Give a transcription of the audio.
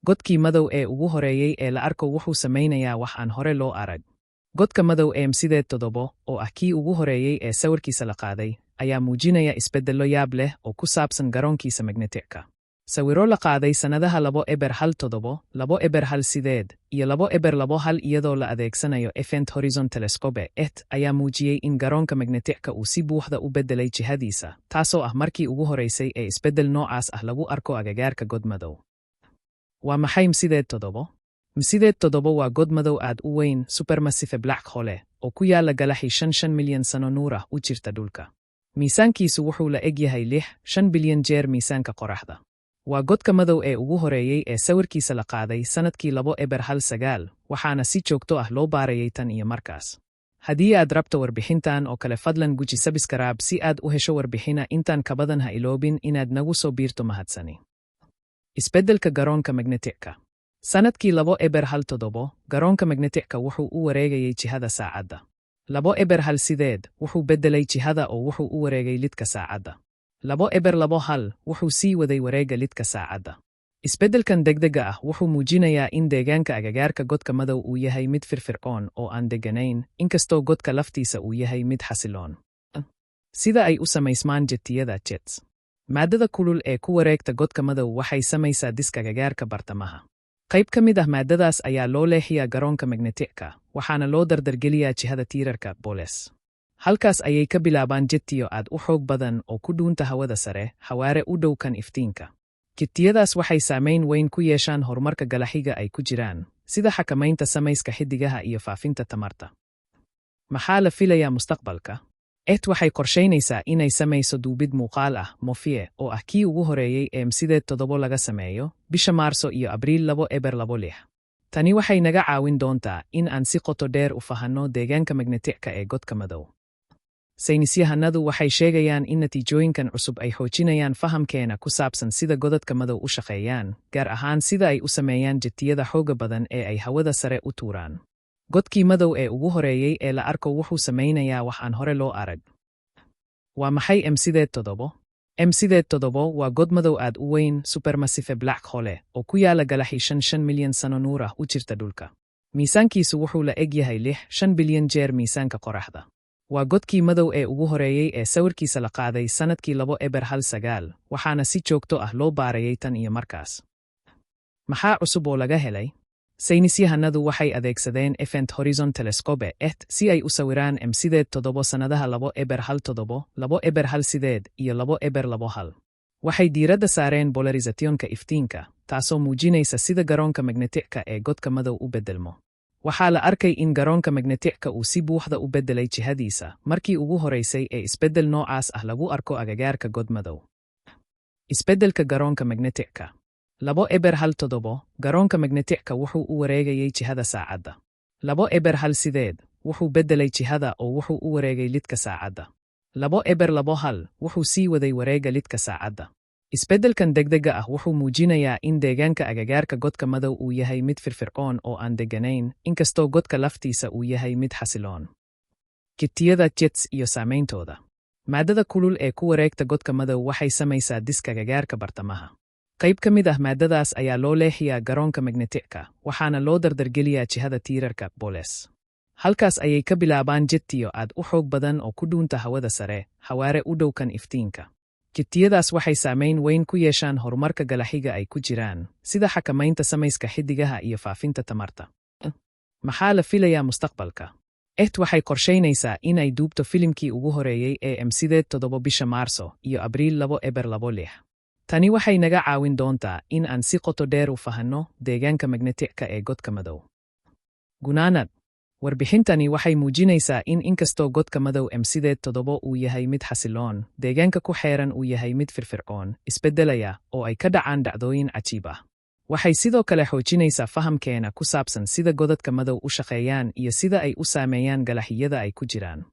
Godkii madow ee ugu horeeyey ee la arko wuxuu samaynayaa wax aan hore loo arag. Godka madow ee M87, oo ah kii ugu horeeyey ee sawirkiisa la qaaday, ayaa muujinaya isbeddello yaab leh oo ku saabsan garoonkiisa magnetic-ka. Sawiro la qaaday sannadaha 2017, 2018 iyo 2021 iyadoo la adeegsanayo Event Horizon Telescope EHT ayaa muujiyey in garoonka magnetic-ka uu si buuxda u beddelay jihadiisa, taasoo ah markii ugu horeysay ee isbeddel noocaas ah lagu arko agagaarka god madow. Waa maxay M87? M87 waa god madow aad u weyn, supermassive black hole, oo ku yaala galaxy 55 milyan sano nuur ah u jirta dhulka. Miisaankiisu wuxuu la eg yahay 6.5 bilyan jeer miisaanka qoraxda. Waa godka madow ee ugu horeeyey ee sawirkiisa la qaaday sannadkii 2019, waxaana si joogto ah loo baarayay tan iyo markaas. Haddii aad rabto warbixintan oo kale, fadlan guji subscribe si aad u hesho warbixina intaan kabadan. Ha iloobin inaad nagu soo biirto. Mahadsani. Isbeddelka garoonka magnetic-ka. Sannadkii 2017, garoonka magnetic-ka wuxuu u wareegayay jihada saacadda. 2018, wuxuu beddelay jihada oo wuxuu u wareegay lidka saacadda. 2021, wuxuu sii waday wareegga lidka saacadda. Isbeddelkan degdega ah wuxuu muujinayaa in deegaanka agagaarka godka madow uu yahay mid firfircoon oo aan degganayn, inkastoo godka laftiisa uu yahay mid xasiloon. Sida ay u samaysmaan jetiyada, jets. Maaddada kulul ee ku wareegta godka madow waxay samaysaa disk agagaarka bartamaha. Qayb ka mid ah maaddadaas ayaa loo leexiyaa garoonka magnetic-ka, waxaana loo dardargeliyaa jihada tiirarka, poles. Halkaas ayay ka bilaabaan jetiyo aad u xoog badan oo ku dhuunta hawada sare, xawaare u dhow kan iftiinka. Jetiyadaas waxay saamayn weyn ku yeeshaan horumarka galaxiga ay ku jiraan, sida xakamaynta samayska xiddigaha iyo faafinta tamarta. Maxaa la filayaa mustaqbalka? EHT waxay qorshaynaysaa inay samayso duubid muuqaal ah, movie, oo ah kii ugu horeeyey ee M87 laga sameeyo, bisha Maarso iyo Abriil 2026. Tani waxay naga caawin doontaa in aan si qoto dheer u fahanno deegaanka magnetic-ka ee godka madow. Saynisyahanadu waxay sheegayaan in natiijooyinkan cusub ay xoojinayaan fahamkeena ku saabsan sida godadka madow u shaqeeyaan, gaar ahaan sida ay u sameeyaan jetiyada xoogga badan ee ay hawada sare u tuuraan. Godkii madow ee ugu horeeyey ee la arko wuxuu samaynayaa wax aan hore loo arag. Waa maxay M87? M87 waa god madow aad u weyn, supermassive black hole, oo ku yaala galaxy 55 milyan sano nuur ah u jirta dhulka. Miisaankiisu wuxuu la eg yahay 6.5 bilyan jeer miisaanka qoraxda. Waa godkii madow ee ugu horeeyey ee sawirkiisa la qaaday sannadkii 2019, waxaana si joogto ah loo baarayay tan iyo markaas. Maxaa cusub oo laga helay? Saynisyahanadu waxay adeegsadeen Event Horizon Telescope EHT si ay u sawiraan M87 sannadaha 2017, 2018 iyo 2021. Waxay diiradda saareen polarisation-ka iftiinka, taasoo muujinaysa sida garoonka magnetic-ka ee godka madow u beddelmo. Waxaa la arkay in garoonka magnetic-ka uu si buuxda u beddelay jihadiisa, markii ugu horeysay ee isbeddel noocaas ah lagu arko agagaarka god madow. Isbeddelka garoonka magnetic-ka. 2017, garoonka magnetic-ka wuxuu u wareegayay jihada saacadda. 2018, wuxuu beddelay jihada oo wuxuu u wareegay lidka saacadda. 2021, wuxuu sii waday wareegga lidka saacadda. Isbeddelkan degdega ah wuxuu muujinayaa in deegaanka agagaarka godka madow uu yahay mid firfircoon oo aan degganayn, inkastoo godka laftiisa uu yahay mid xasiloon. Jetiyada, jets, iyo saameyntooda. Maaddada kulul ee ku wareegta godka madow waxay samaysaa disk agagaarka bartamaha. Qayb ka mid ah maaddadaas ayaa loo leexiyaa garoonka magnetic-ka, waxaana loo dardargeliyaa jihada tiirarka, poles. Halkaas ayay ka bilaabaan jetiyo aad u xoog badan oo ku dhuunta hawada sare, xawaare u dhow kan iftiinka. Jetiyadaas waxay saamayn weyn ku yeeshaan horumarka galaxiga ay ku jiraan, sida xakamaynta samayska xiddigaha iyo faafinta tamarta. Maxaa la filayaa mustaqbalka? EHT waxay qorshaynaysaa inay duubto filimkii ugu horeeyey ee M87 bisha Maarso iyo Abriil 2026. Tani waxay naga caawin doontaa in aan si qoto dheer u fahanno deegaanka magnetic-ka ee godka madow. Gunaanad. Warbixintani waxay muujinaysaa in inkastoo godka madow M87 uu yahay mid xasiloon, deegaanka ku xeeran uu yahay mid firfircoon, isbeddelaya, oo ay ka dhacaan dhacdooyin cajiib ah. Waxay sidoo kale xoojinaysaa fahamkeena ku saabsan sida godadka madow u shaqeeyaan iyo sida ay u saameeyaan galaxiyada ay ku jiraan.